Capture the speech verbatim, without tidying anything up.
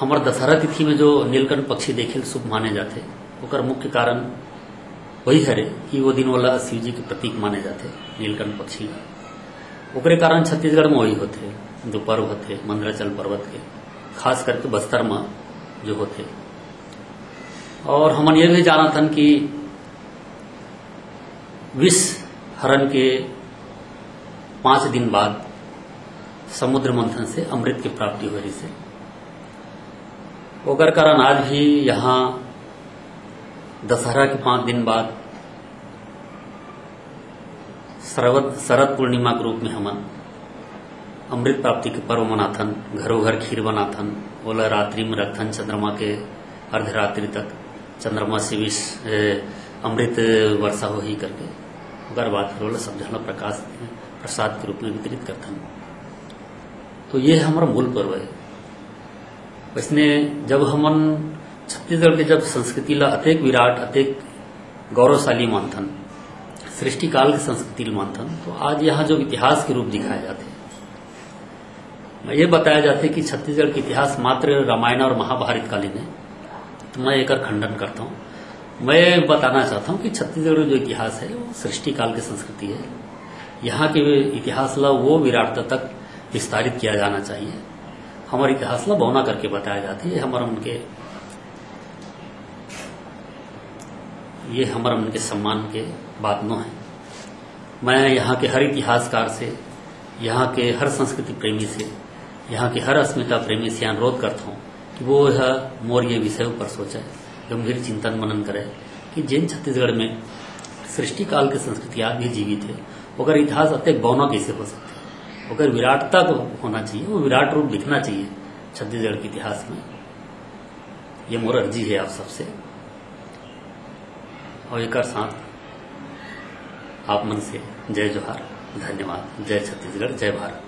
हमर दशहरा तिथि में जो नीलकंठ पक्षी देखे ल शुभ माने जाथे, ओकर मुख्य कारण वही हरे कि वो दिन वाला शिव जी के प्रतीक माने जाथे नीलकंठ पक्षी ला। ओकरे कारण छत्तीसगढ़ में वही होथे, जो पर्व होथे मंदराचल पर्वत के, खास करके बस्तर में जो होथे। और हमन ये भी जानत हन कि विष हरण के पाँच दिन बाद समुद्र मंथन से अमृत के प्राप्ति होय रहिसे। ओकर कारण आज भी यहाँ दशहरा के पाँच दिन बाद शरद, शरद पूर्णिमा के रूप में हमन अमृत प्राप्ति के पर्व मनाथन। घरों घर खीर बनाथन, ओला रात्रि में रखथन, चंद्रमा के अर्धरात्रि तक चंद्रमा से विष, ए, अमृत वर्षा होही करके। ओकर बाद फिर ओला सब झन ला प्रकाश, प्रसाद के रूप में वितरित करथन। तो ये हमारा मूल पर्व है। वैसने जब हमन छत्तीसगढ़ के जब संस्कृति ला अतेक विराट, अतेक गौरवशाली मानथन, सृष्टि काल के संस्कृति ला मानथन, तो आज यहाँ जो इतिहास के रूप दिखाया जाथे, ये बताया जाथे कि छत्तीसगढ़ के इतिहास मात्र रामायण और महाभारत कालीन है, तो मैं एकर खंडन करता हूँ। मैं बताना चाहता हूँ कि छत्तीसगढ़ में जो इतिहास है, वो सृष्टि काल की संस्कृति है। यहाँ के इतिहास ला वो विराटता तक विस्तारित किया जाना चाहिए। हमारे इतिहास ला बौना करके बताया जाथे, ये हमारा उनके, ये हमारा उनके सम्मान के बात नो है। मैं यहाँ के हर इतिहासकार से, यहाँ के हर संस्कृति प्रेमी से, यहाँ के हर अस्मिता प्रेमी से अनुरोध करता हूँ कि वो यह मोर ये विषय ऊपर सोचे, गंभीर चिंतन मनन करे कि जेन छत्तीसगढ़ में सृष्टि काल के संस्कृति आज भी जीवित है, ओकर इतिहास अतेक बौना कैसे हो सकते हैं? ओकर विराटता तो होना चाहिए, वो विराट रूप दिखना चाहिए छत्तीसगढ़ के इतिहास में। ये मोर अर्जी है आप सबसे। और एकर साथ आप मन से जय जोहार, धन्यवाद, जय छत्तीसगढ़, जय भारत।